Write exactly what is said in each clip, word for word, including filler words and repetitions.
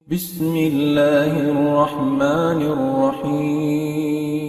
بسم الله الرحمن الرحيم.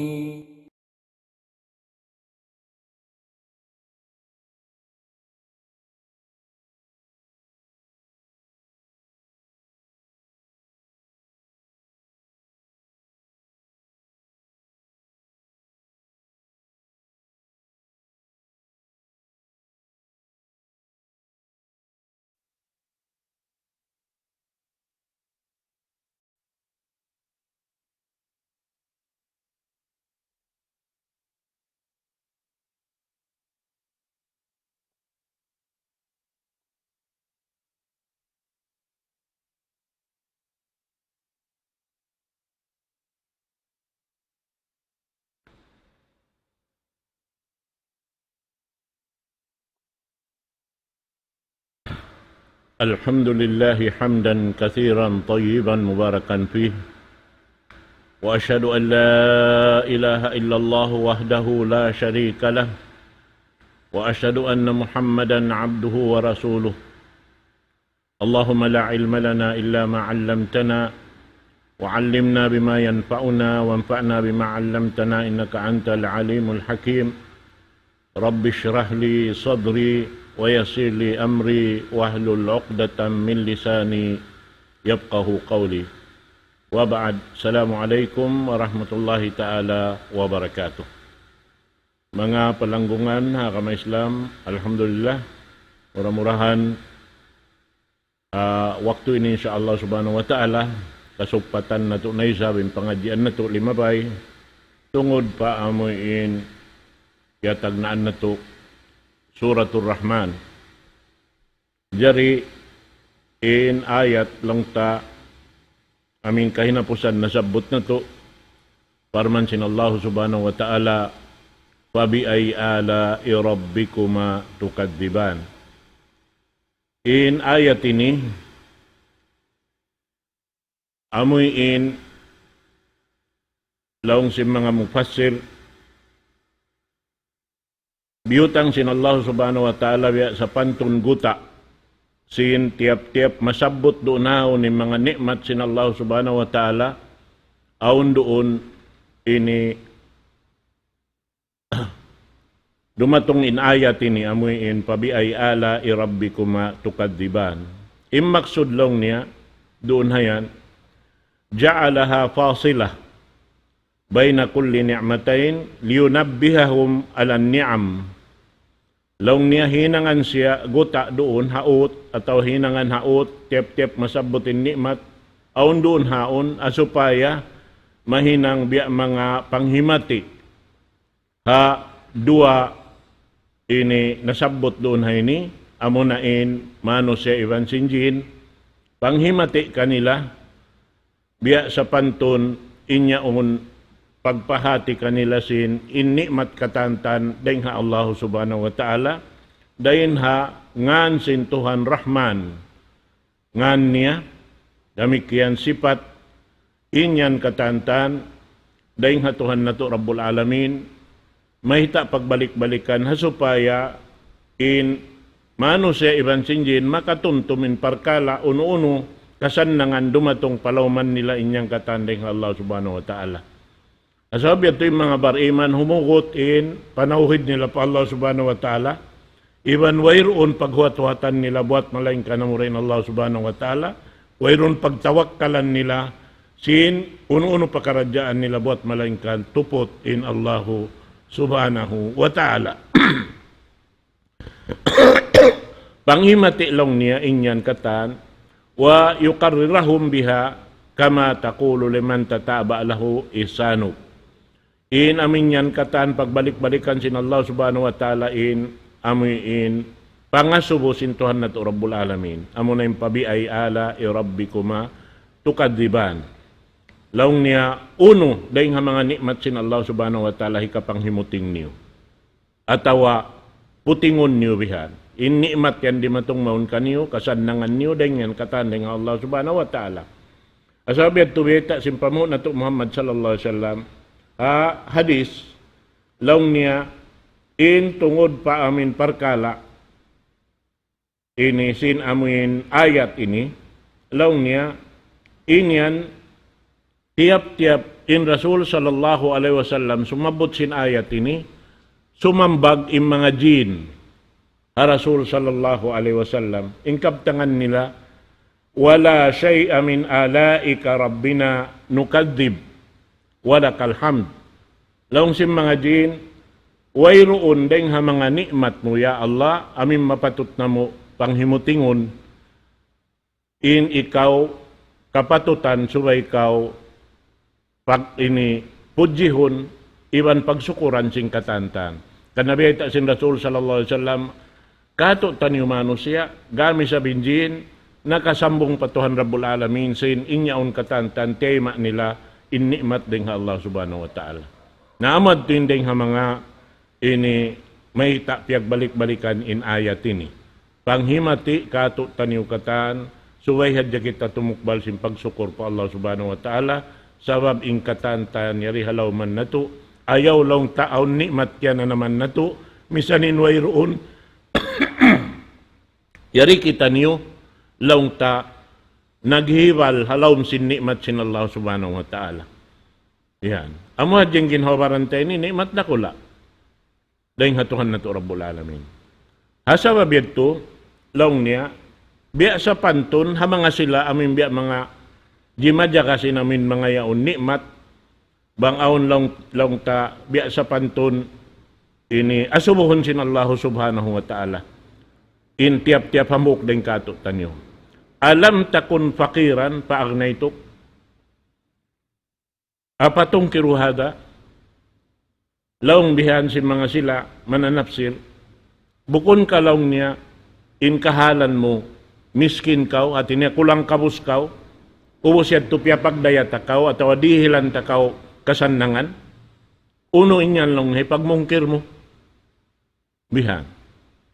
الحمد لله حمدا كثيرا طيبا مباركا فيه، وأشهد أن لا إله إلا الله وحده لا شريك له، وأشهد أن محمدا عبده ورسوله. اللهم لا علم لنا إلا ما علمتنا، وعلمنا بما ينفعنا، وانفعنا بما علمتنا، إنك أنت العليم الحكيم. رب اشرح لي صدري، ويسر لي أمري، واحلل عقدة من لساني يفقه قولي. وبعد، السلام عليكم ورحمة الله تعالى وبركاته. Manga palanggungan ha agama Islam, alhamdulillah, mura-murahan, ah, waktu ini, insya Allah subhanahu wa ta'ala, kasugpatan natu' na isab in pangadjian natu' limabay, tungud pa amu in kiyatagnaan natu' Suratul Rahman. Jari in ayat laung ta amu in kahinapusan nasabbut natu', parman sin Allah subhanahu wa ta'ala, فبأي آلاء ربكما تكذبان. In ayat ini, amu in laung sin manga mufassir, biyutang sin Allah subhanahu wa ta'ala biya' sapantun guta' sin tiyap-tiyap masabbut duun ha yaun in manga ni'mat sin Allah subhanahu wa ta'ala, awn duun ini dumatung in ayat ini, amu in فبأي آلاء ربكما تكذبان. In maksud laung niya, duun ha yan, جعلها فاصلة بين كل نعمتين لينبههم على النعم. Laung niya hinangan siya guta' duun ha ut, atawa hinangan ha ut, tiyap-tiyap masabbut in ni'mat, awn duun ha yaun, ha supaya mahinang biya' manga panghimati ha duwa ini nasabbut duun ha ini, amuna in manusiya' iban sin jin, panghimati kanila, biya' sapantun in yaun pagpahati kanila sin in ni'mat katantan dayn ha Allah subhanahu wa ta'ala, dayn ha ngan sin Tuhan Rahman, ngan niya, damikkiyan sipat, in yan katantan, dayn ha Tuhan natu' Rabbul Alamin, mayta' pagbalik-balikan ha supaya in manusiya' iban sin jin makatumtum in parkala' unu-unu kasannangan dumatung pa lawman nila in yan katan dayn ha Allah subhanahu wa ta'ala. Sabab yadtu in manga bariman humugut in panawhid nila pa Allah subhanahu wa ta'ala, iban wayruun paghuwat-huwatan nila buwat malaingkan amura in Allah subhanahu wa ta'ala, wayruun pagtawakkalan nila sin unu-unu pakaradjaan nila buwat malaingkan tuput in Allahu subhanahu wa ta'ala. Panghimati laung niya in yan katan, ويقررهم بها كما تقول لمن تتابع له إحسانه. In amu in yan katan pagbalik-balikan sin Allah subhanahu wa ta'ala in amu in pangasubu sin Tuhan natu' Rabbul Alamin. Amuna in فبأي آلاء ربكما تكذبان. Laung niya unu dayn ha manga ni'mat sin Allah subhanahu wa ta'ala hikapanghimuting niyu. Atawa putingun niyu bihan. In ni'mat yan dimatung mawn kaniyu, kasannangan niyu dayn yan katan dayn ha Allah subhanahu wa ta'ala. Sabab yadtu bayta' sin panghu' natu' Muhammad sallallahu alayhi wasallam, ha hadith, laung niya, in tungud pa amu in parkala', ini sin amu in ayat ini, laung niya, In yan, tiyap-tiyap in Rasul sallallahu alayhi wasallam, sumabbut sin ayat ini, sumambag in manga jin ha Rasul sallallahu alayhi wasallam, in kabtangan nila, ولا شيء من آلائك ربنا نكذب ولك الحمد. Laung sin manga jin, wayruun dayng ha manga ni'mat mu, ya Allah, amu in mapatut namu' panghimutingun, in ikaw kapatutan subay kaw pag ini pudjihun iban pagsukuran sin katan-katan. Karna' biyayta' sin Rasul sallallahu alayhi wasallam, katu'taniyu manusiya', gam isab in jin, nakasambung pa Tuhan Rabbul Alamin, sin in yaun katan-katan, tiyayma' nila in ni'mat dayng ha Allah Subhanahu wa Ta'ala. Na amu yadtu in dayng ha manga ini mayta' piyagbalik-balikan in ayat ini. Panghimati katu'taniyu katan, subay hadja kita tumukbal sin pagsukur pa Allah Subhanahu wa Ta'ala, sabab in katan-katan yari ha lawman natu', ayaw laung ta awn ni'mat kiyananaman natu', misan in wayruun, yari kitaniyu laung ta naghibal ha lawm sin ni'mat sin Allah Subhanahu wa Ta'ala. Yan. Amu hadja in ginhawa-baran ta ini, ni'mat dakula' dayng ha Tuhan natu' Rabbul Alamin. Ha sabab yadtu, laung niya, biya' sapantun, ha manga sila, amu in biya' manga jimajaga sin amu in manga yaun ni'mat, bang awn laung, laung ta, biya' sapantun, ini asubuhun sin Allahu Subhanahu wa Ta'ala. In tiyap-tiyap hambuuk dayng katu'taniyu. ألم تكن فقيرا فأغنيتك أفتنكر هذا. Laung bihan sin manga sila mananapsir, bukun ka laung niya in kahalan mu, miskin kaw, hati niya kulang-kabus kaw, ubus yadtu piyapagdaya ta kaw, atawa dihilan ta kaw kasannangan, unu in yan laung niya hipagmungkir mu. Bihan.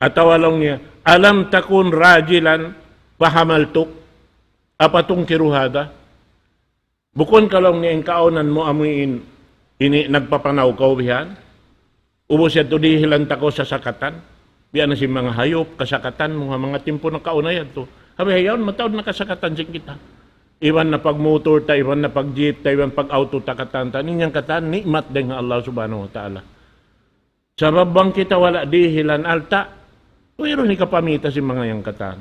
Atawa laung niya, ألم تكن راجلا فحملتك أفتنكر هذا. Bukun ka laung niya in kaawnan mu amu in ini nagpapanaw kaw bihan. Ubus yadtu dihilan ta kaw sasakatan. Biya' na sin manga hayup, kasakatan mu ha manga timpu nakauna yadtu. Habi hayaun mataud na kasakatan sin kita. Iban na pagmutur ta, iban na pagjeep ta, iban pag-auto ta katan-katan. In yan katan, ni'mat dayng ha Allah Subhanahu wa Ta'ala. Sabab bang kita wala' dihilan alta', wayruun hikapamita sin manga yan katan.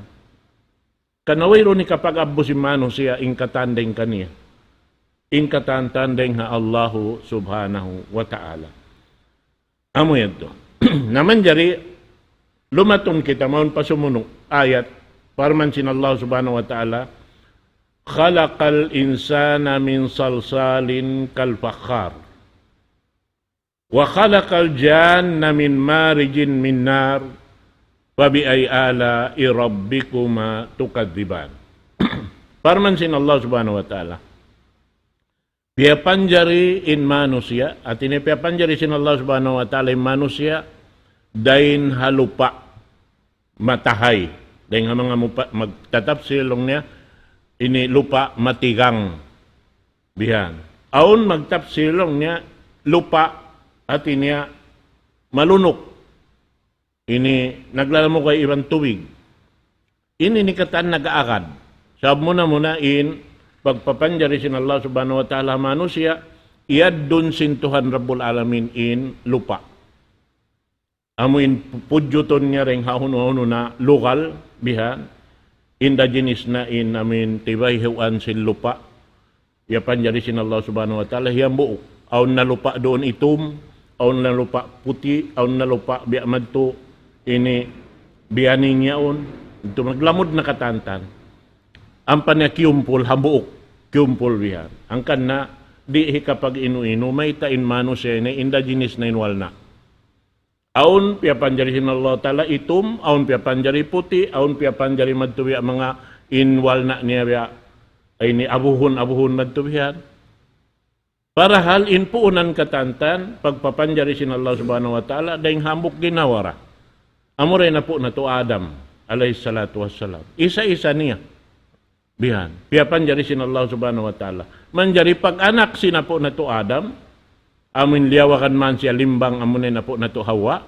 Karna' wayruun hikapag-abbu sin manusiya' in katan dayng kaniya. In katan-katan dayng ha Allahu Subhanahu wa Ta'ala. Amu yadtu. Na manjari, lumatun kita mawn pa sumunu' ayat, parman sin Allah Subhanahu wa Ta'ala, خلق الإنسان من صلصال كالفخار وخلق الجان من مارج من نار فبأي آلاء ربكما تكذبان. Parman sin Allah Subhanahu wa Ta'ala, piyapanjari in manusiya', hati niya piyapanjari sin Allah Subhanahu wa Ta'ala in manusiya', dayn ha lupa' matahay. Dayn ha manga mupa-, magtatapsil laung niya, ini lupa' matigang. Bihan. Awn magtapsil laung niya, lupa', hati niya, malunuk. Ini naglalamugay iban tubig. Ini in katan nag-aagad. Sabab muna-muna in pagpapanjari sin Allah Subhanahu wa Ta'ala manusiya', iyaddun sin Tuhan Rabbul Alamin in lupa'. Amu in pudjutun niya dayn ha hunu-hunu na lugal, bihan, indigenous na in amu in tibayhuan sin lupa'. Piyapanjari sin Allah Subhanahu wa Ta'ala, hambuuk. Awn na lupa' duun itum, awn na lupa' puti', awn na lupa' biya' madtu, ini biyaning yaun. Itu maglamud na katan-katan. Ampa niya kiyumpul, hambuuk, kiyumpul bihan. Hangkan na, di' hikapag-inu-inu, mayta' in manusiya' ini, indigenous na in walna'. Awn piyapanjari sin Allah Ta'ala itum, awn piyapanjari puti', awn piyapanjari madtu biya' manga in walna' niya biya', ay ini abuhun, abuhun madtu bihan. Parahal in puunan katan-katan, pagpapanjari sin Allah Subhanahu wa Ta'ala, dayn hambuuk ginhawa ra. Amura in apu' natu' Adam, alayhis salatu wassalam. Isa-isa niya. Bihan. Piyapanjari sin Allah Subhanahu wa Ta'ala. Manjari pag-anak sin apu' natu' Adam, amu in liyawagan man siya limbang amu na in apu' natu' Hawa.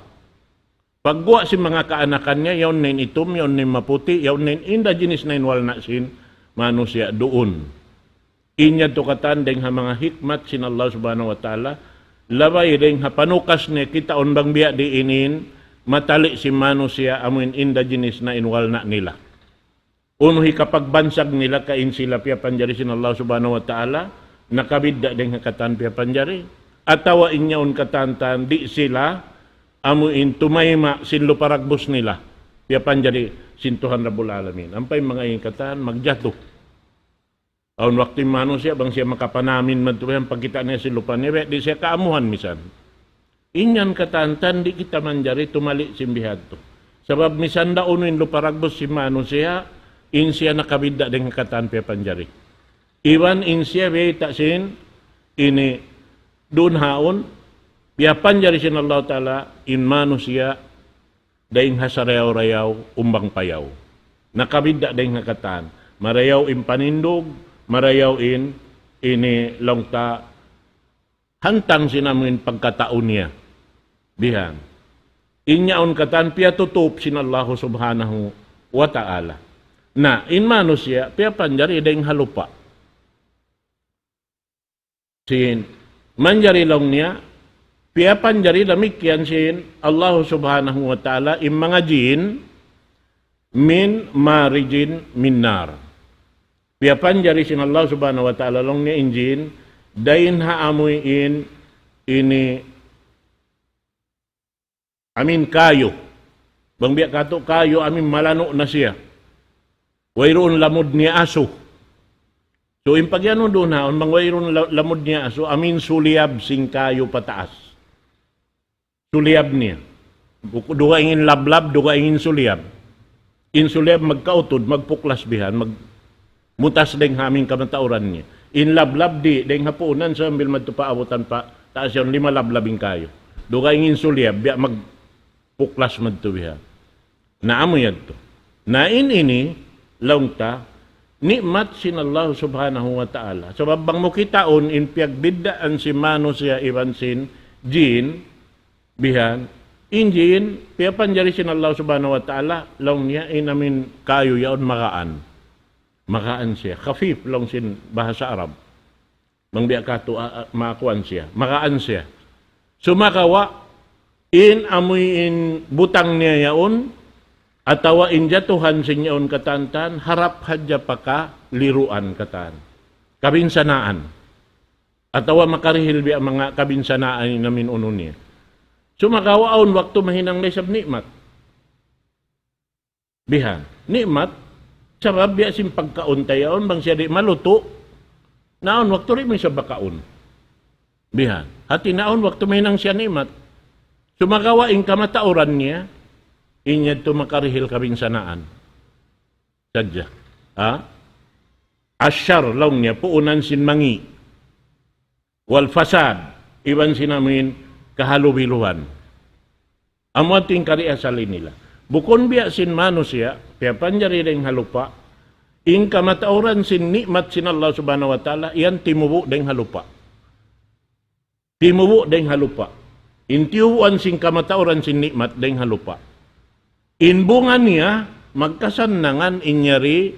Pagguwa' sin manga kaanakan niya, yaun na in itum, yaun na in maputi', yaun na in indigenous na in walna' sin manusiya' duun. In yadtu katan dayng ha manga hikmat sin Allah Subhanahu wa Ta'ala, labay dayng ha panukas niya kitaun bang biya' diin in matali' sin manusiya' amu in indigenous na in walna' nila. Unu hikapagbansag nila ka in sila piyapanjari sin Allah Subhanahu wa Ta'ala, nakabidda' dayng ha katan piyapanjari. Atawa in yaun katan-katan, di' sila, amu in tumayma' sin lupa ragbus nila, piyapanjari sin Tuhan Rabbul Alamin. Ampa in manga in katan, magjatu. Awn waktu in manusiya', bang siya makapanamin madtu yan, pagkita' niya sin lupa niya, di' siya kaamuhan misan. In yan katan-katan di' kita manjari tumali' sin bihadtu. Sabab misan da unu in lupa ragbus sin manusiya', in siya nakabidda' dayng ha katan piyapanjari. Iban in siya bayta' sin ini duun haun, piyapanjari sin Allah Ta'ala in manusiya' dayng ha sarayaw-rayaw umbang payaw. Nakabidda' dayng ha katan. Marayaw in panindug, marayaw in ini laung ta hantang sin amu in pagkatau niya. Bihan. In yaun katan piyatutup sin Allahu Subhanahu wa Ta'ala. Na, in manusiya', piyapanjari dayng ha lupa. Sin, manjari laung niya, piyapanjari damikkiyan sin Allahu Subhanahu wa Ta'ala, in manga jin, min marijin min nar. Piyapanjari sin Allah Subhanahu wa Ta'ala laung niya in jin, dayn ha amuin ini amin kayu. Bang biya' katu' kayu amin malanu' na siya. Wayruun lamud niya asu. So, in pagyanun duun haun, bang wayruun la-, lamud niya asu, amin suliyab sin kayu pataas. Suliyab niya. Buk-, dugaing in lablab, dugaing in suliyab. In suliyab magkautud, magpuklas bihan, magmutas dayng ha amin kamatauran niya. In lablab di', dayng ha puunan sambil madtu pa abutan pa, taas yaun lima lablab in kayu. Dugaing in suliyab, biya' magpuklas madtu bihan. Na amu yadtu. Na in ini, laung ta, ni'mat sin Allah Subhanahu wa Ta'ala. Sabab bang mu kitaun in piyagbiddaan sin manusiya' iban sin jin, bihan, in jin, piyapanjari sin Allah Subhanahu wa Ta'ala, laung niya in amin kayu yaun magaan. Magaan siya. Khafif laung sin bahasa Arab. Bang biya' katu', a-, a-, makuan siya. Magaan siya. Sumagawa', in amuin butang niya yaun, atawa in jatuhan sin yaun katan-katan, harap hadja pakaliruan katan. Kabinsanaan. Atawa makarihil biya' manga kabinsanaan in amin unu niya. Sumagawa' awn waktu mahinang da isab ni'mat. Bihan. Ni'mat, sabab biya' sin pagkaun ta yaun, bang siya di' malutu', na awn waktu di' mu isab makaun. Bihan. Hati na awn waktu mahinang siya ni'mat. Sumagawa' in kamatauran niya, in yadtu makarihil kabinsanaan. Sadja. Ha? Asyar laung niya, puunan sin mangi'. Wal fasad, iban sin amuin kahalubiluhan. Amu yadtu in kari asal nila. Bukun biya' sin manusiya', piyapanjari dayng ha lupa', in kamatauran sin ni'mat sin Allah Subhanahu wa Ta'ala, yan timubu' dayng ha lupa'. Timubu' dayng ha lupa'. In tiyubuan sin kamatauran sin ni'mat dayng ha lupa'. In bunga niya, magkasannangan in yari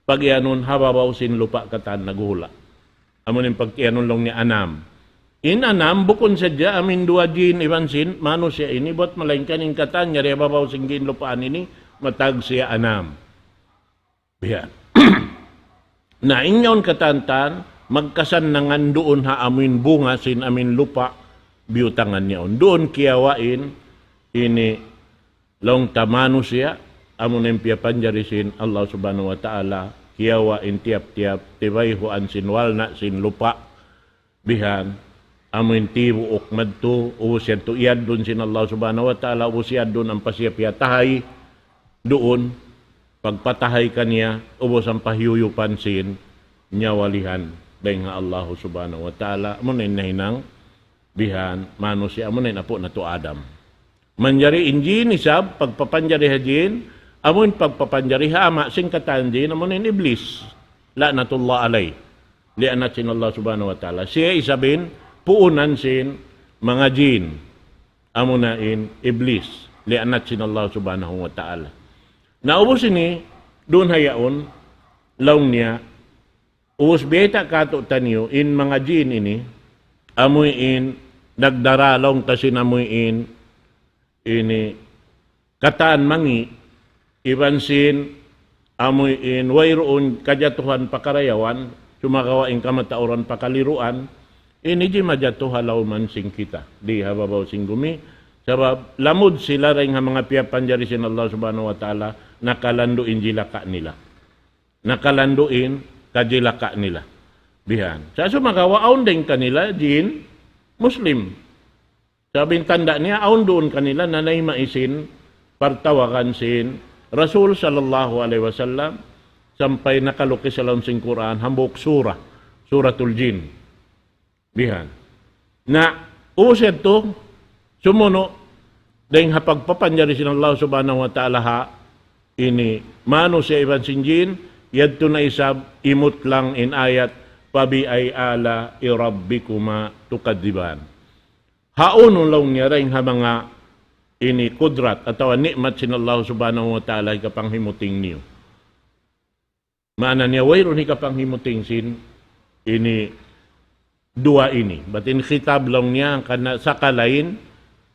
pag-iyanun ha babaw sin lupa' katan naghuhula'. Amu in pag-iyanun laung niya anam. In anam, bukun sadja amin duwa jin iban sin manusiya' ini, buwat malaingkan in katan yari ha babaw sin ginlupaan ini, matag siya anam. Biya'. Na, in yaun katan-katan, magkasannangan duun ha amuin bunga sin amin lupa', biyutangan yaun. Duun kiyawa' in, ini, laung ta manusiya', amu na in piyapanjari sin Allah Subhanahu wa Ta'ala, kiyawa' in tiyap-tiyap, tibayhuan sin walna' sin lupa', bihan, amuin tibuuk madtu, ubus yadtu iyaddun sin Allah Subhanahu wa Ta'ala, ubus iyaddun ampa siya piyatahay, duun, pagpatahay kaniya, ubus ampa hiyuyupan sin nyawalihan, dayng ha Allah Subhanahu wa Ta'ala, amu na in nahinang, bihan, manusiya', amu na in apu' natu' Adam. Manjari in jin isab, pagpapanjari ha jin, amu in pagpapanjari ha ama' sin katan jin, amu in Iblis. La'natullah alayh. Li'anat sin Allah Subhanahu wa Ta'ala. Siya isab in puunan sin manga jin. Amu na in Iblis. Li'anat sin Allah Subhanahu wa Ta'ala. Na ubus ini, duun ha yaun, laung niya, Ubus biyayta' kātu'niyu, in manga jin ini, amuin nagdara laung ta sin amuin ini, katan mangi', iban sin amuin wayruun kajatuhan pa karayawan, sumagawa' in kamatauran pa kaliruan, ini di' majatu ha lawm sin kita, di' ha babaw sin gumi, sabab lamud sila dayn ha manga piyapanjari sin Allah Subhanahu wa Ta'ala, nakalandu' in jilaka' nila. Nakalandu' in kajilaka' nila. Bihan. Sa' sumagawa' awn dayn kanila jin Muslim. Sabab in tanda' niya awn duun kanila nanayma' sin partawagan sin Rasul sallallahu alayhi wasallam sampay nakalukis ha lawm sin Qur'an hambuuk surah, Suratul Jin. Bihan. Na, ubus yadtu, sumunu', dayn ha pagpapanjari sin Allah Subhanahu wa Ta'ala ha ini manusiya' iban sin jin, yadtu na isab imut lang in ayat, فبأي آلاء ربكما تكذبان. Hawnu laung niya dayn ha manga ini kudrat atawa ni'mat sin Allah Subhanahu wa Ta'ala hikapanghimuting niyu. Maana niya wayruun hikapanghimuting sin ini duwa ini. Bat in khitab laung niya karna' sakali in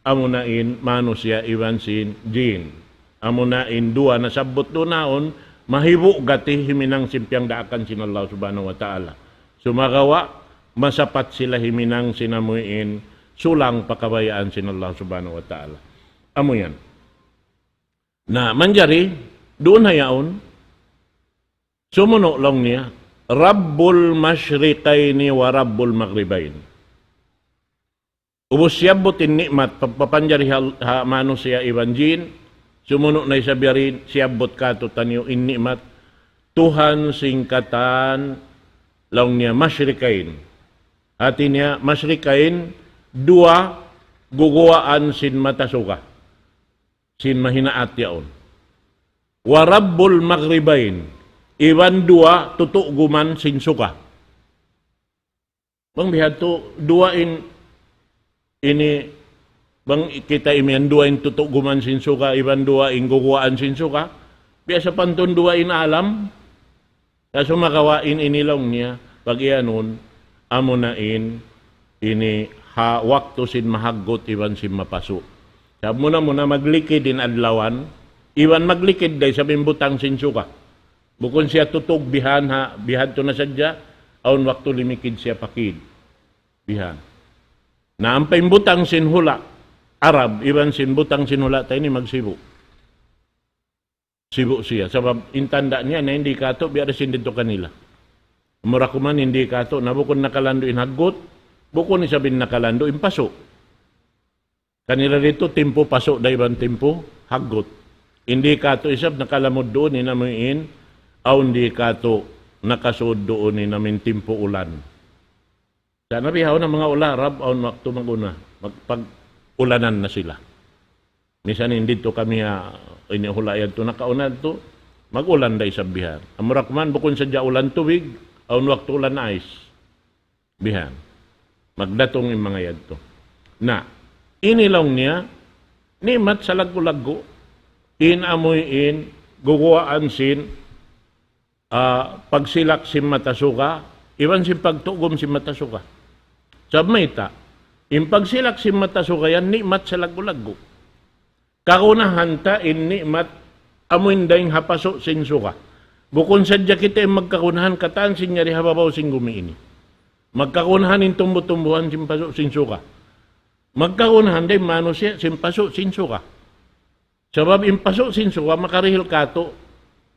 amuna in manusiya' iban sin jin. Amuna in duwa nasabbut duun yaun, mahibu' gati himinang sin piyangdaakan sin Allah Subhanahu wa Ta'ala. Sumagawa', masapat sila himinang sin amuin sulang pa kabayaan sin Allah Subhanahu wa Ta'ala. Amu yan. Na, manjari, duun ha yaun, sumunu' laung niya, رب المشرقين ورب المغربين. Ubus siyabbut in ni'mat, pa-, papanjari ha, ha manusiya' iban jin, sumunu' na isab yari siyabbut kātu'niyu in ni'mat, Tuhan sin katan laung niya مشرقين. Hāti niya, مشرقين, duwa guguwaan sin mata suga. Sin mahinaat yaun. ورب المغربين, iban duwa tutuguman sin suga. Bang bihadtu, duwa in, ini, bang kita imiyan duwa in tutuguman sin suga, iban duwa in guguwaan sin suga, biya' sapantun duwa in alam, sa' sumagawa' in ini laung niya, pag-iyanun, amuna in, ini ha waktu sin mahaggut iban sin mapasu'. Sa' muna-muna maglikid in adlawan, iban maglikid da isab in butang sin suga. Bukun siya tutug bihan ha, bihadtu na sadja, awn waktu limikid siya pakid. Bihan. Na ampa in butang sin hula' Arab, iban sin butang sin hula' ta ini magsibu'. Sibu' siya. Sabab in tanda' niya na in di' kātu', biya' da sin didtu kanila. Amura kuman in di' kātu', na bukun nakalandu' in haggut, bukun isab in nakalandu' in pasu'. Kanila didtu timpu pasu' da iban timpu haggut. In di' kātu' isab nakalamud duun in amuin, awn di' kātu' nakasud duun in amuin timpu ulan. Sa' nabihaun na manga hula' Arab, awn waktu mag-una, mag-, pag-ulanan na sila. Misan in didtu kami ha, ini hula' yadtu nakauna yadtu, mag-ulan da isab bihan. Amura kuman bukun sadja ulan tubig, awn waktu ulan ais. Bihan. Magdatung in manga yadtu. Na, ini laung niya, ni'mat salaggu'-laggu', in amuin, guguwaan sin, ah, pagsilak sin mata suga, iban sin pagtugum sin mata suga. Sabab mayta', in pagsilak sin mata suga yan, ni'mat salaggu'-laggu'. Kagunahan ta in ni'mat amuin dayng ha pasu' sin suga. Bukun sadja kita in magkagunahan katan sin yari ha babaw sin gumi ini. Magkagunahan in tumbu-tumbuhan sin pasu' sin suga. Magkagunahan da in manusiya' sin pasu' sin suga. Sabab in pasu' sin suga makarihil kātu'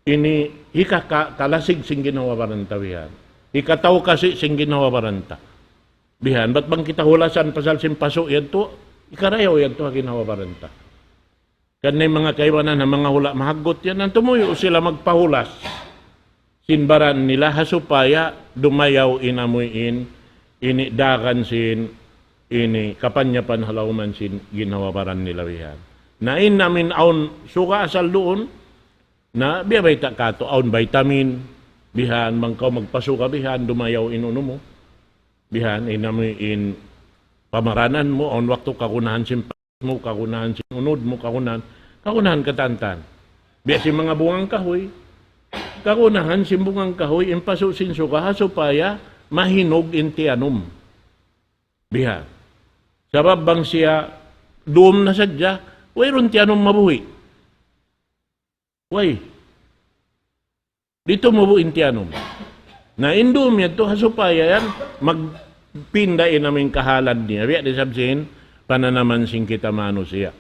ini hikaka-, kalasig sin ginhawa-baran ta bihan. Hikatawkasi sin ginhawa-baran ta. Bihan, bat bang kita hulasan pasal sin pasu' yadtu, hikarayaw yadtu ha ginhawa-baran ta. Karna' in manga kaibanan ha manga hula' mahaggut yan, na tumuyu' sila magpahulas sin baran nila ha supaya dumayaw in amuin, ini dagan sin, ini kapanyapan ha lawm sin ginhawa-baran nila bihan. Na in amuin awn suga asal duun, na biya' bayta' kātu' awn vitamin, bihan, bang kaw magpasuga bihan, dumayaw in unu mu. Bihan, in amuin pamaranan mu, awn waktu kagunahan sin mu, kagunahan sin unud mu, kagunahan, kagunahan katantan. Biya' sin manga bungang kahuy. kagunahan sin bunga kahuy, in pasu' sin suga, ha supaya mahinug in tiyanum. Biha. Sabab bang siya dum na sadja, wayruun tiyanum mabuhi'. Way. Di' tumubu' in tiyanum. Na in dum yadtu ha supaya yan magpinda in amu in kahalan niya. Biya' da isab sin pananaman sin kita manusiya'.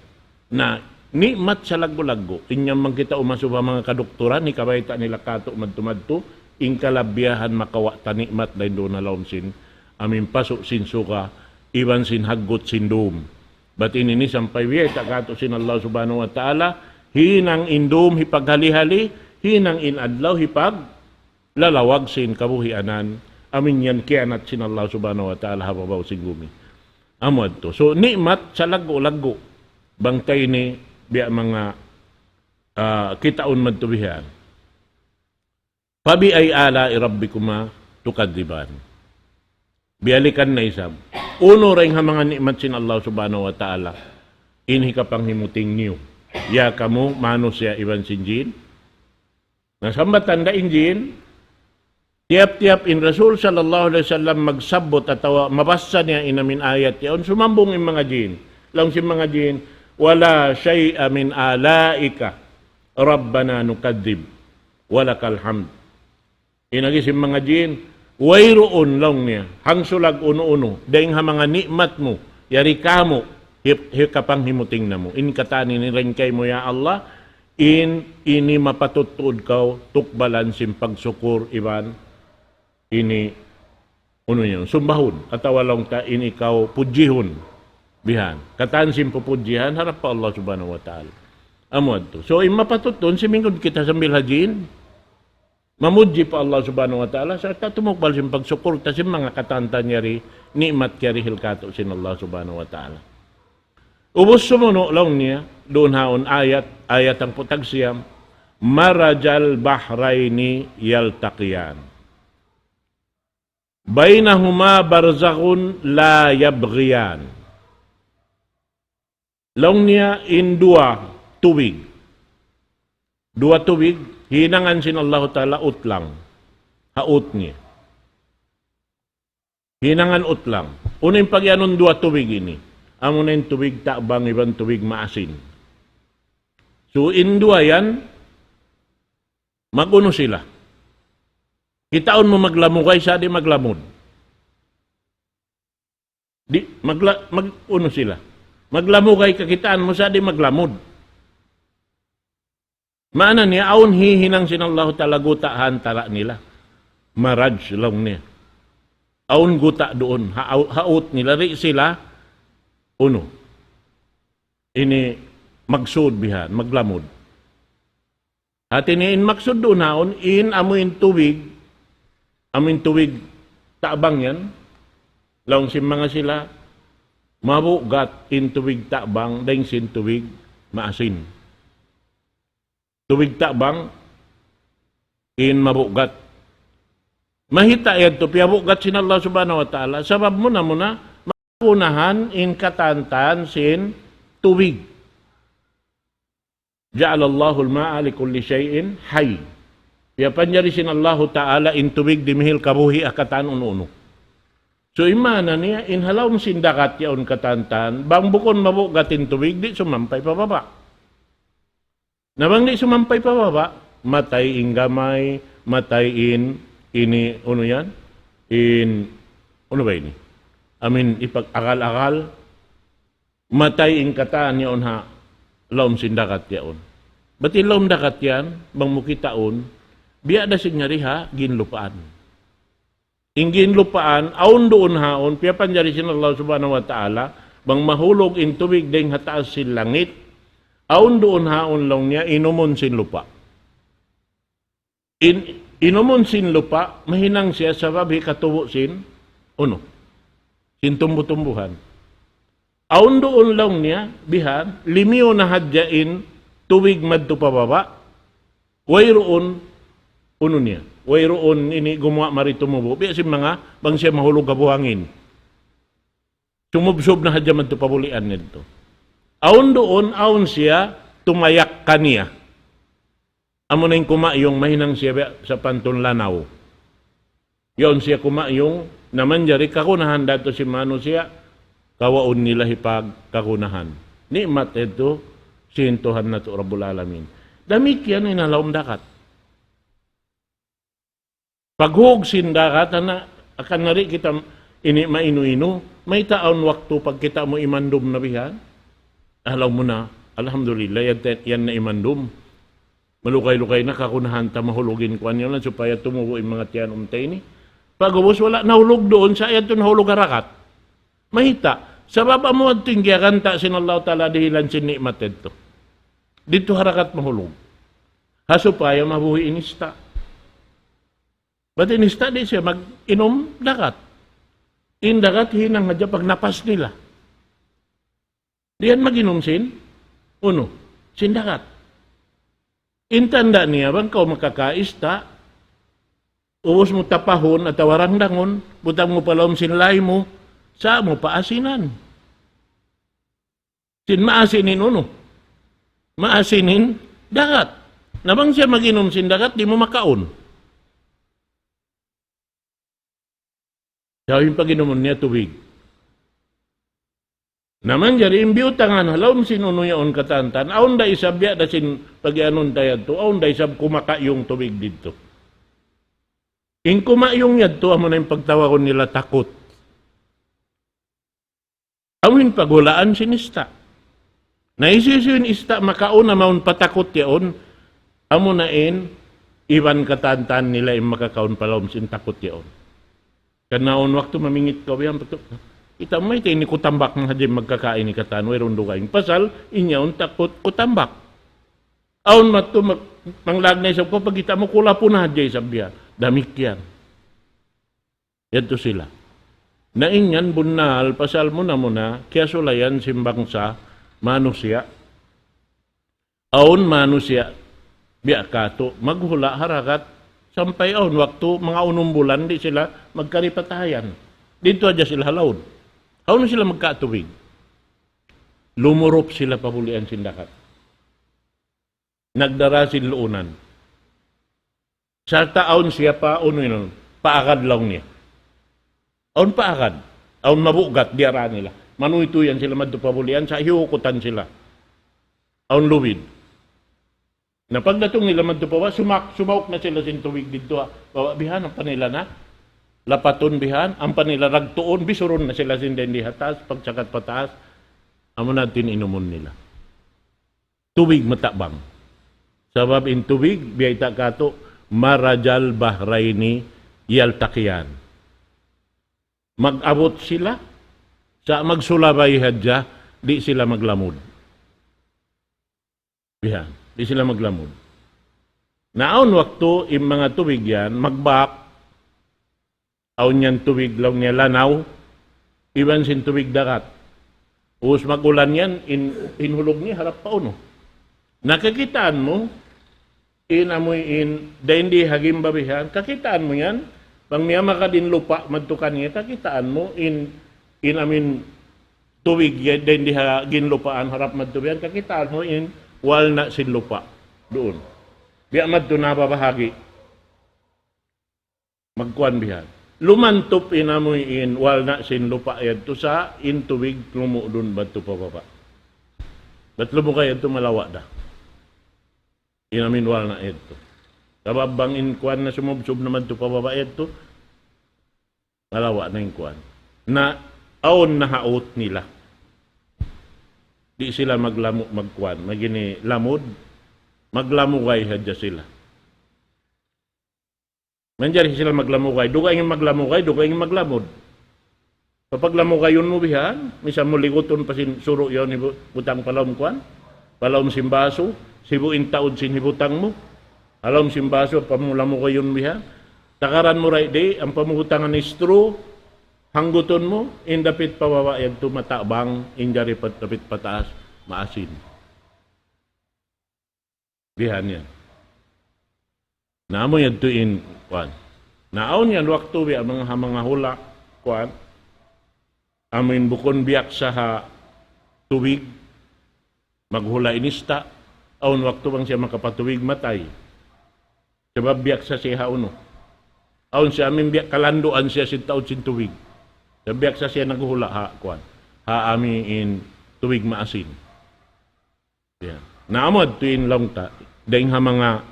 Na ni'mat salaggu'-laggu'. In yan bang kita umasuba manga kadukturan, hikabayta' nila katu' madtu-madtu, in kalabihan makawa' ta ni'mat dayn duun ha lawm sin amu in pasu' sin suga, iban sin haggut sin dum. Bat ini ini sampay biyayta' katu' sin Allah Subhanahu wa Ta'ala, hinang in dum hipaghali-hali, hinang in adlaw hipaglalawag sin kabuhianan, amu in yan kiyanat sin Allah Subhanahu wa Ta'ala ha babaw sin gumi. Amu yadtu. So, ni'mat salaggu'-laggu'. Bang ta ini biya' manga, ah, kitaun madtu bihan. فبأي آلاء ربكما تكذبان. Biyalikan na isab. Unu dayn ha manga ni'mat sin Allah Subhanahu wa Ta'ala in hikapanghimuting niyu, ya kamu manusiya' iban sin jin? Na sambatan da in jin, tiyap-tiyap in Rasul sallallahu alayhi wasallam magsabbut atawa mabassa niya in amu in ayat yaun, sumambung in manga jin. Laung sin manga jin, ولا شيء من آلائك ربنا نكذب ولك الحمد. In agi sin manga jin, wayruun laung niya, hangsulag unu-unu, dayn ha manga ni'mat mu, yari kamu, hip-, hikapanghimuting namu'. In katan ini dayn kaymu, ya Allah, in ini mapatut tuud kaw tukbalan sin pagsukur iban ini unu niya, sumbahun, atawa laung ta in ikaw pudjihun. Bihan. Katan sin pupudjihan harap pa Allah Subhanahu wa Ta'ala. Amu yadtu. So, in mapatut duun, simingud kita sambil ha jin. Mamudji pa Allah Subhanahu wa Ta'ala, sarta' tumukbal sin pagsukur ta sin manga katan-katan yari, ni'mat yari hil katu' sin Allah Subhanahu wa Ta'ala. Ubus sumunu' laung niya, duun haun ayat, ayat hangpu' tag siyam, مرج البحرين يلتقيان. بينهما برزخ لا يبغيان. Laung niya in duwa tubig. Duwa tubig, hinangan sin Allahu Ta'ala utlang. Ha ut niya. Hinangan utlang. Unu in pagiyanun duwa tubig ini? Amuna in tubig tabang iban tubig maasin. So, in duwa yan, mag-unu sila? Kitaun mu maglamugay sa' di' maglamud. Di', magla-, mag-unu sila? Maglamugay kakitaan mu sa' di' maglamud. Maana niya, awn hihinang sin Allahu Ta'ala guta' ha antara' nila. Maraj laung niya. Awn guta' duun, ha-, ha ut nila, di' sila, unu. Ini magsud bihan, maglamud. Hati niya in maksud duun haun, in amu in tubig, amu in tubig tabang yan, laung sin manga sila, mabugat in tubig tabang, dayn sin tubig maasin. Tubig tabang, in mabugat. Mahita yadtu, piyabugat sin Allah Subhanahu wa Ta'ala, sabab muna-muna, magunahan in katan-katan sin tubig. جعل الله الماء لكل شيء حي. Piyapanjari sin Allahu Ta'ala in tubig dimihil kabuhi' ha katan unu-unu. So, in maana niya, in ha lawm sin dagat yaun katan-katan, bang bukun mabugat in tubig, di' sumampay pa baba'. Na bang di' sumampay pa baba', matay in gamay, matay in, ini, unu yan? In, unu ba ini? Amin, ipag-agal-agal, matay in katan yaun ha lawm sin dagat yaun. Bat in lawm dagat yan, bang mu kitaun, biya' da sin yari ha ginlupaan. In ginlupaan, awn duun haun, piyapanjari sin Allah Subhanahu wa Ta'ala, bang mahulug in tubig dayn ha taas sin langit, awn duun haun laung niya, inumun sin lupa'. In, inumun sin lupa', mahinang siya sabab hikatubu' sin, unu, sin tumbu-tumbuhan. Awn duun laung niya, bihan, limiyu na hadja in tubig madtu pa baba', wayruun, unu niya, wayruun ini gumuwa' mari tumubu', biya' sin manga, bang siya mahulug ha buhangin. Sumubsub na hadja madtu pa bulian nidtu. Awn duun, awn siya, tumayak kaniya. Amu na in kumayung mahinang siya biya' sapantun lanaw. Yaun siya kumayung, na manjari kagunahan da tu sin manusiya', kawaun nila hipagkagunahan. Ni'mat yadtu sin Tuhan natu' Rabbul Alamin. Damikkiyan in ha lawm dagat. Paghug sin dagat, ana, akan na di' kita ini mainu-inu, mayta' awn waktu pagkita' mu imandum na bihan. Alaw mu na, alhamdulillah, yan, yan na imandum. Malugay-lugay na kagunahan ta mahulug in kuwan yan supaya tumubu' in manga tiyanum ta ini. Pag'ubus wala' nahulug duun, sa' yadtu nahulug ha dagat. Mayta', sabab amu yadtu in giyaganta' sin Allahu Ta'ala dihilan sin ni'mat yadtu. Didtu ha dagat mahulug. Ha supaya mabuhi' in ista'. Bat in ista' di' siya mag-inum dagat. In dagat hinang hadja pagnapas nila. Di' yan mag-inum sin unu, sin dagat. In tanda' niya bang kaw makakaista', ubus mu tapahun atawa rangdangun, butang mu pa lawm sin lay mu, sa' mu paasinan. Sin maasin in unu, maasin in dagat. Na bang siya mag-inum sin dagat, di' mu makaun. Sa' in pag-inumun niya tubig. Na manjari in biyutangan ha lawm sin unu yaun katantan, awn da isab biya' da sin pag-iyanun ta yadtu, awn da isab kumakayung tubig didtu. In kumayung yadtu, amu na in pagtawagun nila takut. Amu in paghulaan sin ista'. Na hisiyu-siyu in ista' makaun na mawn pa takut yaun, amu na in iban katantan nila in makakaun pa lawm sin takut yaun. Karna' awn waktu mamingit kaw bihan pa tu'. Kita' mu mayta' ini kutambak na hadja magkakain ini katan, wayruun dugaing. Pasal in yaun takut kutambak. Awn mattu mag-, manglag na isab kaw, pagkita' mu kulapun na hadja isab bihan. Damikkiyan. Yadtu sila. Na in yan bunnal, pasal muna-muna, kiyasulayan sin bangsa manusiya'. Awn manusiya', biya' katu', maghula' ha dagat, sampay awn waktu, manga unum bulan, di' sila magkaripatahayan. Didtu hadja sila ha laud. Hawnu sila magkatubig? Lumurup sila pa bulian sin dagat. Nagdara sin luunan. Sarta' awn siya pa, unu yun, paagad laung niya. Awn paagad. Awn mabugat, diyara nila. Manuytuy yan sila madtu pa bulian, sa' hiyukutan sila. Awn lubid. Na pagdatung nila madtu pa baba', sumak-, sumauk na sila sin tubig didtu, ha. Baba' bihan, ampa nila na. Lapatun bihan, ampa nila ragtuun, bisurun na sila sin dayn di ha taas, pagsakat pa taas. Amu na in inumun nila. Tubig matabang. Sabab in tubig, biyayta' katu', مرج البحرين يلتقيان. Mag-abut sila, sa' magsulabay hadja, di' sila maglamud. Bihan, di' sila maglamud. Na awn waktu, in manga tubig yan, magbak, awn yan tubig laung niya lanaw, iban sin tubig dagat. Ubus mag-ulan yan, in, in hulug niya harap pa unu. Na kakitaan mu, in amuin, dayn di ha gimba bihan, kakitaan mu yan, bang miyamagad in lupa', madtu kaniya, kakitaan mu, in, in amuin tubig, ya-, dayn di ha ginlupaan, harap madtu bihan, kakitaan mu, in walna' sin lupa', duun. Biya' madtu nababahagi'. Magkuwan bihan. Lumantup in amuin walna' sin lupa' yadtu sa' in tubig lumuudun madtu pa baba'. Bat lumugay yadtu malawa' da. In amuin walna' yadtu. Sabab bang in kuwan na sumubsub na madtu pa baba' yadtu, malawa' na in kuwan. Na awn na ha ut nila. Di' sila maglamu-, magkuwan. Magini lamud, maglamugay hadja sila. Manjari sila maglamugay, dugaing in maglamugay, dugaing in maglamud. Papaglamugayun mu bihan, misan mu ligutun pa sin suru' yaun hibu-, butang pa lawm kuwan, pa lawm sin basu, sibu' in taud sin hibutang mu, ha lawm sin basu, ampa mu lamugayun bihan. Takaran mu right di, ampa mu butangan straw, hanggutun mu, in dapit pa baba' yadtu matabang, in jari pa-, dapit pataas, maasin. Bihan yan. Na amu yadtu in, kuwan. Na awn yan waktu biya' manga ha manga hula', kuwan. Amu in bukun biyaksa ha tubig, maghula' in ista', awn waktu bang siya makapatubig matay. Sabab biya' sa siya ha unu. Awn siya amin biya' kalanduan siya sin taud sin tubig. Sabab biya' sa siya naghuhula' ha kuwan. Ha amin tubig maasin. Ya. Na amu yadtu in laung ta. Dayng ha manga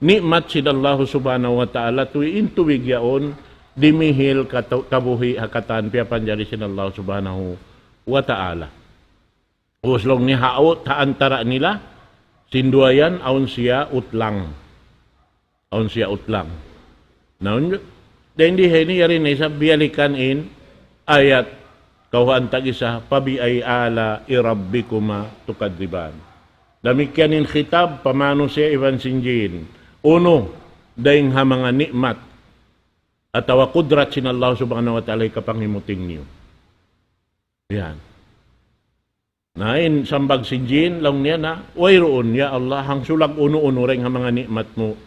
ni'mat sin Allah Subhanahu wa Ta'ala, tuud in tubig yaun, dimihil katu-, kabuhi' ha katan piyapanjari sin Allah Subhanahu wa Ta'ala. Ubus laung niya ha awn, ha antara' nila, sin duwa yan, awn siya utlang. Awn siya utlang. Na, un-, dayn di ha ini, yari na isab biyalikan in ayat, kawhaan tag-isa, فبأي آلاء ربكما تكذبان. Damikkiyan in khitab, pa manusiya' iban sin jin. Unu, dayng ha manga ni'mat, atawa kudrat sin Allah Subhanahu wa Ta'ala hikapanghimuting niyu. Yan. Na in sambag sin jin, laung niya na, "Wayruun, ya Allah, hangsulag unu-unu dayng ha manga ni'mat mu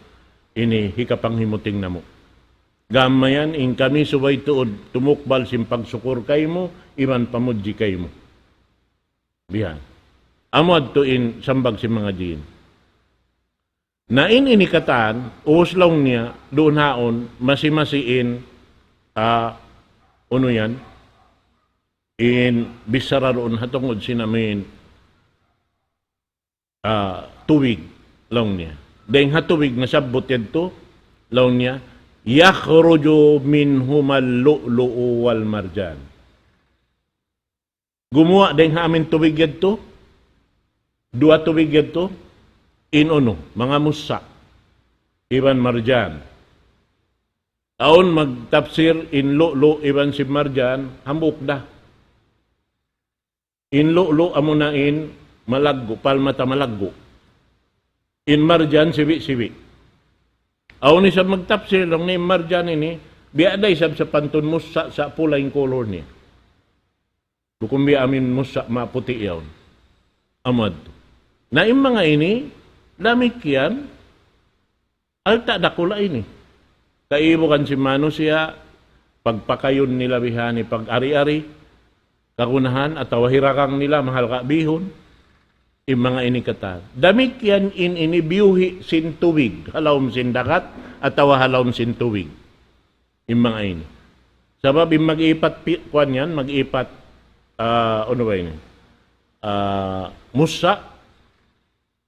ini hikapanghimuting namu'. Gam mayan, in kami subay tuud tumukbal sin pagsukur kaymu, iban pamudji kaymu." Bihan. Amu yadtu in sambag sin manga jin. Na in ini katan, ubus laung niya, duun haun, masi-masi in, ah, unu yan, in bichara duun ha tungud sin amin, ah, tubig, laung niya. Dayng ha tubig nasabbut yadtu, laung niya, يخرج منهما اللؤلؤ والمرجان. Gumuwa' dayng ha amin tubig yadtu. Duwa tubig yadtu. In unu, manga mussa'. Iban marjan. Awn magtapsir in lu'lu' iban sin marjan, hambuuk da. In lu'lu' amuna in malaggu', palmata malaggu'. In marjan sibi'-sibi'. Awn isab magtapsir, laung niya in marjan ini, biya' da isab sapantun mussa' sa' pula in kulur niya. Bukun biya' amin mussa' maputi' yaun. Amu yadtu. Na in manga ini, damikkiyan, alta' dakula' ini. Kaibugan sin manusiya', pagpakayun nila bihan ini pag-ari-ari, kagunahan atawa hiragang nila, mahal ka bihun, in manga ini katan. Damikkiyan in ini biyuhi' sin tubig, ha lawm sin dagat, atawa ha lawm sin tubig. In manga ini. Sabab in mag-ipat pi-, kuwan yan, mag-ipat, ah, unu ba ini? Ah, mussa'.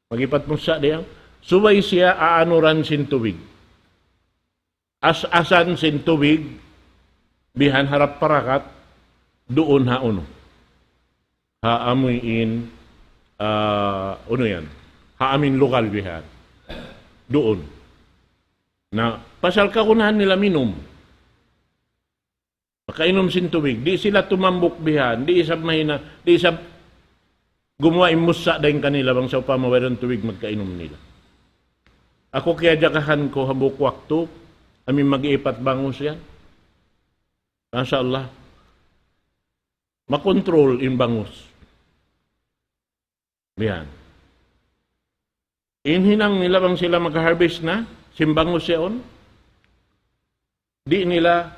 Mag-ipat mussa' diyan. Subay siya aanuran sin tubig. As-asan sin tubig, bihan harap parakat, duun ha unu. Ha amuin, ah, unu yan. Ha amin lugal bihan. Duun. Na, pasal kagunahan nila minum. Makainum sin tubig. Di' sila tumambuk bihan. Di' isab mahina. Di' isab gumuwa' in mussa' dayn kanila bang sawpama wayruun tubig magkainum nila. Aku kiyajagahan ku hambuuk waktu, amin mag-iipat bangus yan. Masha Allah. Makontrol in bangus. Yan. In hinang nila bang sila mag-harvest na, sin bangus yaun, di' nila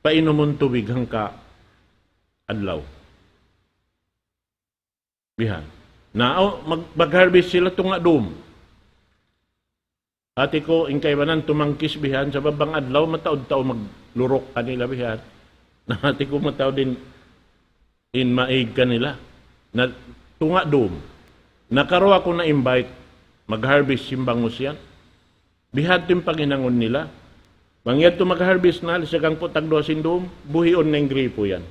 painumun tubig hangka adlaw. Bihan. Na, aw, mag-, mag-harvest sila tunga' dum. Hati ku, in kaibanan tumangkis bihan, sabab bang adlaw mataud tau magluruk kanila bihan. Na hati ku mataud in, in maig kanila. Na tunga' dum. Na karuwa ku na-invite, mag-harvest sin bangus yan. Bihadtu in paghinangun nila. Bang yadtu mag-harvest na, lisag hangpu' tagduwa sin dum, buhiun na in gripo yan.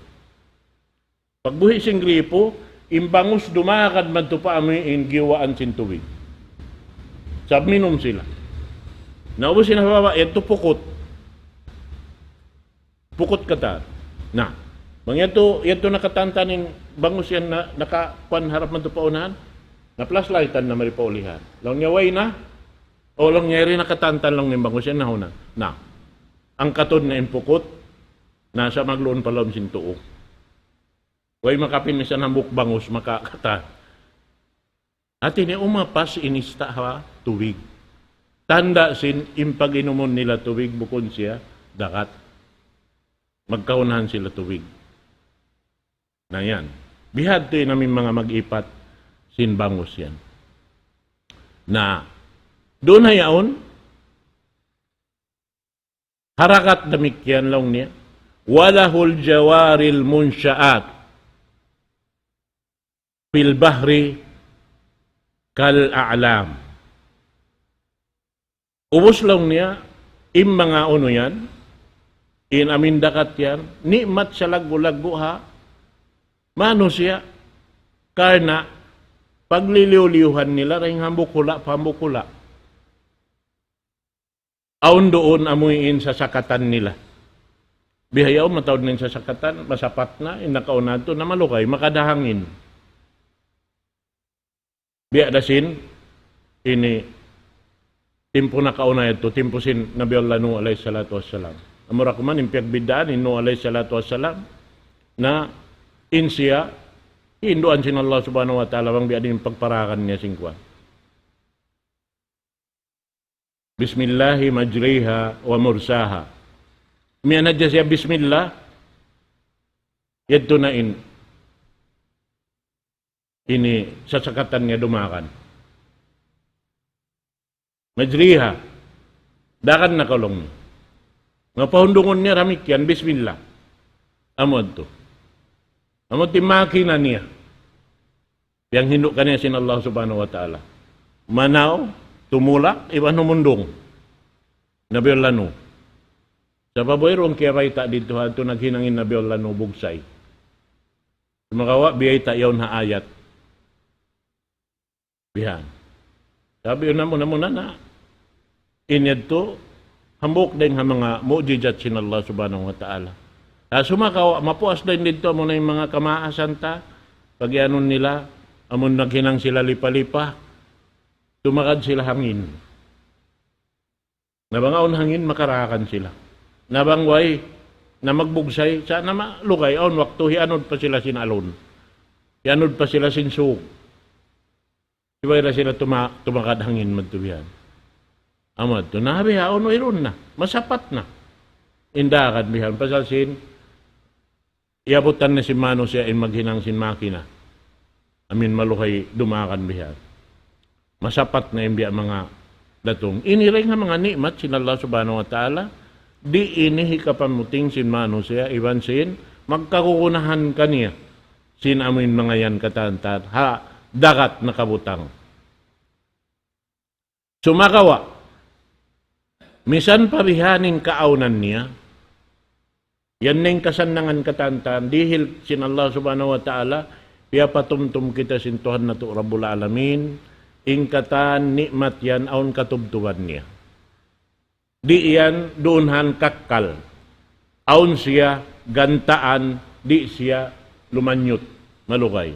Pagbuhi' sin gripo, in bangus dumagad madtu pa amuin giyuwaan sin tubig. Sab minum sila. Na ubus in ha baba', yadtu pukut. Pukut katan. Na, bang yadtu, yadtu nakatantan in bangus yan na, nakakuan harap madtu pa unahan, na-flashlightan na mari pa ulihan. Laung niya, "Way na." O, laung niya, "Yari nakatantan," laung niya, "in bangus yan nahuna." Na, angkatun na in pukut, na sa magluun pa lawm sin tuu. Way makapin misan hambuuk bangus makakatan. Hati niya umapas in ista' ha tubig. Tanda' sin in pag-inumun nila tubig bukun siya dagat. Magkaunahan sila tubig. Na yan. Bihadtu in amin manga mag-ipat sin bangus yan. Na, Duun ha yaun, harakat damikkiyan laung niya. وله الجوار المنشآت في البحر كالأعلام. Ubus laung niya, in manga unu yan, in amin dagat yan, ni'mat salaggu'-laggu' ha manusiya', karna' pagliliyu-liyuhan nila dayn hambuuk hula' pa hambuuk hula'. Awn duun amuin sasakatan nila. Bihaun mataud na in sasakatan, masapat na, in nakauna tu na malugay, makada hangin. Biya' da sin, ini, timpu nakauna yadtu, timpu sin Nabi Allah Nuh alayhi salatu wassalam. Amura kuman in piyagbiddaan, in Nuh alayhi salatu wassalam, na in siya, hinduan sin Allah subhanahu wa ta'ala, bang biya' diin pagparagan niya sin kuwan. بسم الله مجريها ومرساها. Miyan hadja siya bismillah, yadtu na in, ini sasakatan niya dumagan. Majriha, dagan na kaw laung niya. Nga pahundungun niya damikkiyan, bismillah. Amu yadtu. Amu yadtu in makina niya. Piyanghindu' kaniya sin Allah subhanahu wa ta'ala. Manaw, tumulak, iban humundung. Nabi Allah Nuh. Sabab wayruun kiyabayta' didtu ha yadtu naghinang in Nabi Allah Nuh bugsay. Sumagawa' biyayta' yaun ha ayat. Bihan. Sabab yaun na muna-muna na. In yadtu, hambuuk dayn ha manga mu'jizat sin Allah subhanahu wa ta'ala. Ha, sumagawa', mapuas dayn didtu, amuna in manga kamaasan ta, pag-iyanun nila, amun naghinang sila lipa-lipa, tumagad sila hangin. Na bang awn hangin, makaragan sila. Na bang way, na magbugsay, sa' na malugay, awn waktu, hiyanud pa sila sin alun. Hiyanud pa sila sin sug. Subay da sila tuma-, tumagad hangin madtu bihan. Amu yadtu, na bihaun wayruun na, masapat na. In dagan bihan, pasal sin, iyabutan na sin manusiya' in maghinang sin makina. Amin maluhay dumagan bihan. Masapat na in biya' manga datung. Ini dayn ha manga ni'mat sin Allah subhanahu wa ta'ala, di' ini hikapamuting sin manusiya', iban sin magkagunahan kaniya. Sin amuin manga yan katan-katan, ha dagat nakabutang. Sumagawa', misan pa bihaini in kaawnan niya, yan na in kasannangan katan-katan, dihil sin Allah subhanahu wa ta'ala, piyapatumtum kita sin Tuhan natu' Rabbul Alamin, in katan ni'mat yan awn katubtuban niya. Di' yan duun han kakkal. Awn siya gantaan, di' siya lumanyut, malugay.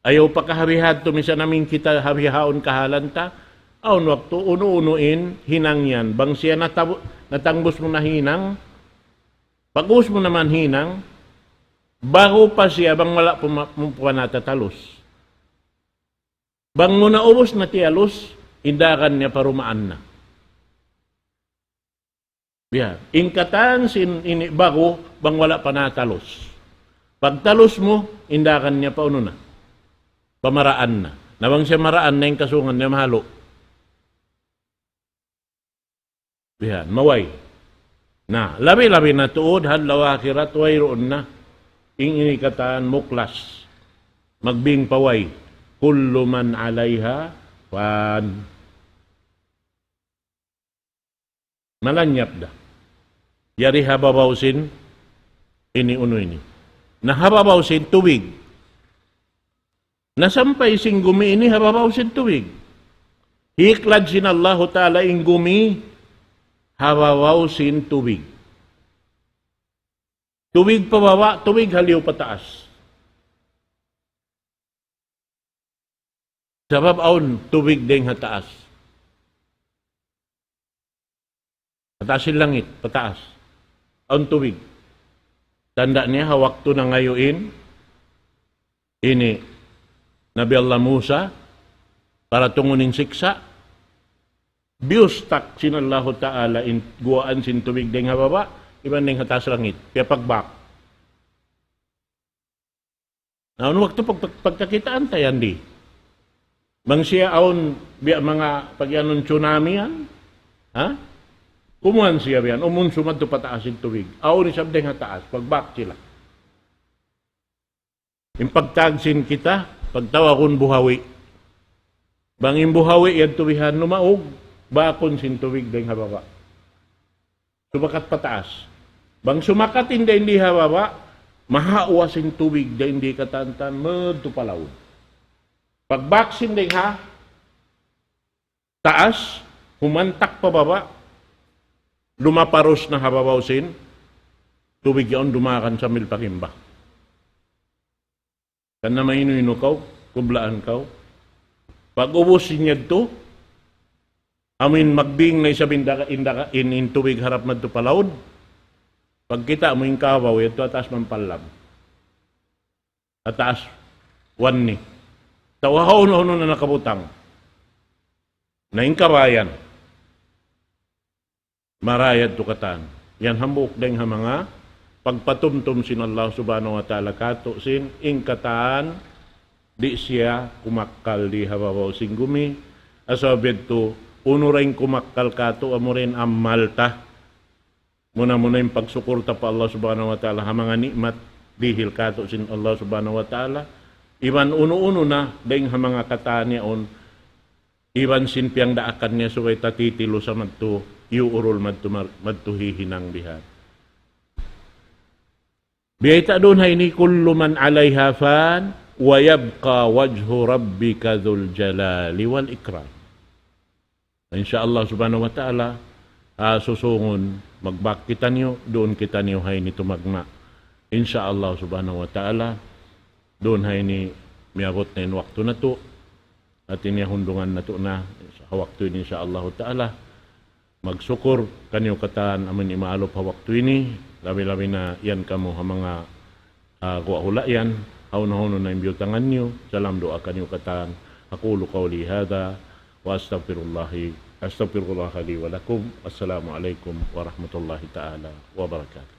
Ayaw pa kaharihat tu misan amin kita harihaun kahalan ta, awn waktu unu-unu in hinang yan. Bang siya natabu-, natangbus mu na hinang, pag-ubus mu naman hinang, baru pa siya bang wala' puma-, puma-, natatalus. Bang mu na ubus na tiyalus, in dagan niya parumaan na. Biya', in katan sin ini baru bang wala' pa natalus. Pagtalus mu, in dagan niya pa unu na. Pamaraan na. Na bang siya maraan na in kasungan niya mahalu'. Bihan, maway. Na, labi-labi na tuud, ha adlaw akhirat, wayruun na. In ini katan muklas. Magbing pa way. كل من عليها فان. Malanyap da. Yari ha babaw sin ini unu ini. Na ha babaw sin tubig. Na sampay sin gumi ini ha babaw sin tubig. Hiklad sin Allahu Ta'ala in gumi ha babaw sin tubig. Tubig pa baba', tubig ha liyu pa taas. Sabab awn tubig dayn ha taas. Pataas sin langit, pataas. Awn tubig. Tanda' niya ha waktu nangayu' in, ini, Nabi Allah Musa, para tungun in siksa', biyustak sin Allahu Ta'ala in guwaan sin tubig dayn ha baba', iban dayn ha taas langit. Piyapagbak. Na, unu waktu pag-, pag-, pagkakitaan ta yan di. Bang siya awn biya' manga pagiyanun tsunami yan, ha? Kumuan siya biya' yan, umunsu madtu pa taas in tubig. Awn isab dayn ha taas, pagbak sila. In pagtawag sin kita, pagtawagun buhawi. Bang in buhawi yadtu bihan lumaug, bakun sin tubig dayn ha baba'. Sumakat pa taas. Bang sumakat in dayn di ha baba', mahawa sin tubig dayn di katantan, madtu pa laud. Pagbak sin dayn ha taas, humantak pa baba', lumaparus na ha babaw sin tubig yaun, dumagan sambil pagimba. Karna' mainu-inu kaw, kublaan kaw. Pag-ubus sin yadtu, amuin magbing na isab in daga-, in daga-, in, in tubig harap madtu pa laud. Pagkita' mu in kabaw, yadtu ha taas mampallam. Ha taas, wanni. Atawa hawnu-hawnu na nakabutang. Na in kabayan. Marayad tu katan. Yan hambuuk dayn ha manga pagpatumtum sin Allah Subhanahu wa Ta'ala katu' sin in katan di' siya kumakkal di ha babaw sin gumi. Asal biya' tu, unu ra in kumakkal katu' amu ra in amal ta. Muna-muna in pagsukur ta pa Allah Subhanahu wa Ta'ala ha manga ni'mat dihil katu' sin Allah Subhanahu wa Ta'ala. Iban unu-unu na dayn ha manga katan yaun iban sin piyangdaakan niya subay ta titilusa madtu, iyuurul madtu mar-, madtu hihinang bihan. Biyayta' duun ha ini, كل من عليها فان ويبقى وجه ربك ذو الجلال والإكرام. Insya Allah Subhanahu wa Ta'ala, ah, susungun magbak kitaniyu, duun kitaniyu ha ini tumagna'. Insya Allah Subhanahu wa Ta'ala, duun ha ini miyabut na in waktu natu'. Hati niya hundungan natu' na ha waktu ini, insya Allahu Ta'ala. Magsukur kaniyu katan amun imaalup ha waktu ini, labi-labi na yan kamu ha manga, ah, guwa' hula' yan, hawnu-hawnu na in biyutangan niyu, salam duwaa kaniyu katan. أقول قولي هذا وأستغفر الله، أستغفر الله لي ولكم. السلام عليكم ورحمة الله تعالى وبركاته.